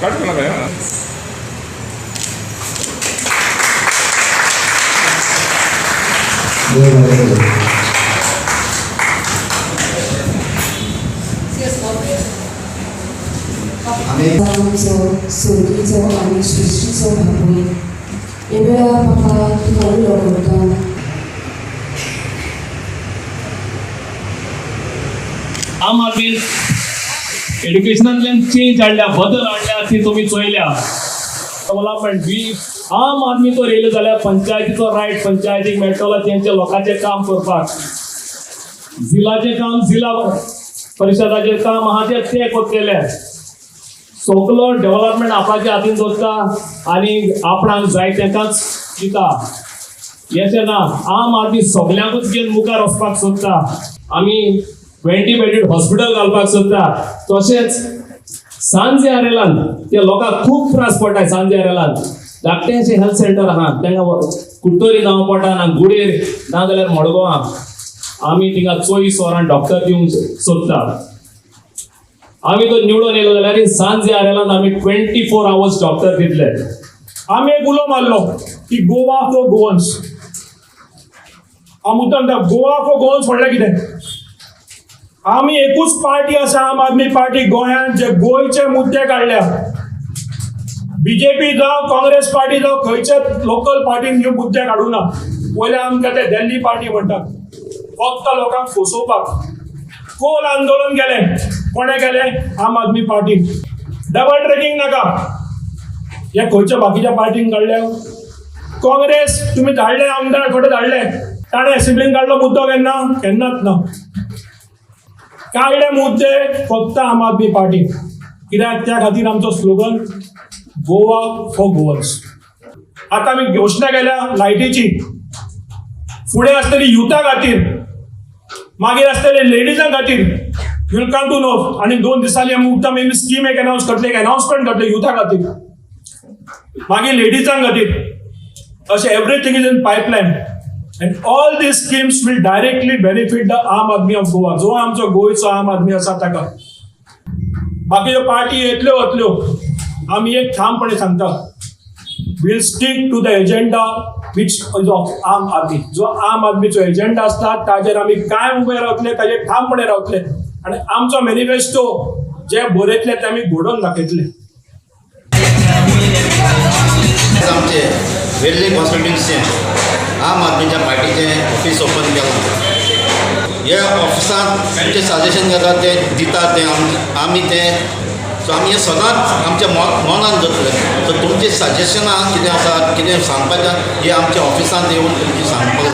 깔끔하게. आमचो सोदीचो आनी सृश्टीचो बापूय, हे वेळार बापा, तुका उलो करता. आम आदमी एड्युकेशनांतल्यान चेंज हाडल्या, बदल हाडल्या, ती तुमी चोयल्या. डेव्हलपमेंट बी आम आदमी तो येयलो जाल्यार पंचायतीचो रायट पंचायतीक मेळटलो तेंच्या लोकांचें काम करपाक. जिलाचें काम जिला परिशदाचें काम आहा तें ते करतले. सगलो डेव्हलपमेंट आपणाच्या हातीन दवरता आनी आपणाक जाय तेकाच दिता येशें ना. आम आदमी सगल्यांकूच घेवन मुखार वचपाक सोदता. आमी 20 बेडीड हॉस्पिटल घालपाक सोदता. तशेंच सांजे आरेलान ते लोकांक खूब त्रास पडटा. सांजे आरेलान धाकटेंशें हेल्थ सेंटर आहा, तांकां कुडटरी जावं पडटा, ना गुडेर, ना जाल्यार मडगांवां. आमी थिंगा 24 वरां डॉक्टर दिवंक सोदता. आमी तो निवडून येयलो जाल्यार सांजे आरेलान आमी 24 आवर्स डॉक्टर दितले. आमी एक उलो मारलो की गोवा फॉर गोवन्स. हांव मुद्दम म्हणटा, गोवा फॉर गोवन्स म्हणल्यार कितें? आमी एकूच पार्टी आसा, आम आदमी पार्टी, गोंयांत जे गोंयचे मुद्दे काडल्या. बीजेपी जावं, काँग्रेस पार्टी जावं, खंयच्याच लोकल पार्टीन ह्यो मुद्दे काडूं ना. पयले आमकां ते दिल्ली पार्टी म्हणटात, फक्त लोकांक फसोवपाक. कोल आंदोलन केलें, कोणें केलें? आम आदमी पार्टी. डबल ट्रेकिंग नाका. हे खंयच्या बाकीच्या पार्टीन काडल्या? काँग्रेस तुमी धाडले आमदार, थोडे धाडले, ताणें असेंब्लीन काडलो मुद्दो केन्ना? केन्नाच ना. काडले मुद्दे फक्त आम आदमी पार्टी. कित्याक? त्या खातीर आमचो स्लोगन गोवा फॉर गोवन्स. आतां आमी घोशणा केल्या लायटीची, फुडें आसतली युथा खातीर, मागीर आसतले लेडिजां खातीर. You'll come to know, आनी 2 दिसांनी आमी उत्तम आमी स्कीम एक अनावन्स करतले, एक अनावन्समेंट करतले युथा खातीर, मागीर लेडिजां खातीर. अशें everything is in pipeline and all these schemes will directly benefit the आम आदमी ऑफ गोवा, जो आमचो गोंयचो आम आदमी आसा ताका. बाकीच्यो पार्टी येतल्यो वतल्यो, आमी एक ठामपणे सांगता, we'll stick to the agenda which is of आम आदमी. जो आम आदमीचो एजेंडा आसता ताजेर आमी कायम उबे रावतले, ताजेर ठामपणे रावतले आनी आमचो मॅनिफेस्टो जे बरयतले ते आमी घडोवन दाखयतले. आमचे वेर्ली कॉन्स्टिट्युन्सीचें आम आदमीच्या पार्टीचें ऑफीस ओपन केलां. ह्या ऑफिसांत तुमचें सजेशन घेता, तें दिता, तें आमी तें सो आमी हें सदांच आमच्या मनान दवरतले. सो तुमचें सजेशनां कितें आसा, कितें सांगपाचें, हें आमच्या ऑफिसांत येवन तुमचें सांगपाक.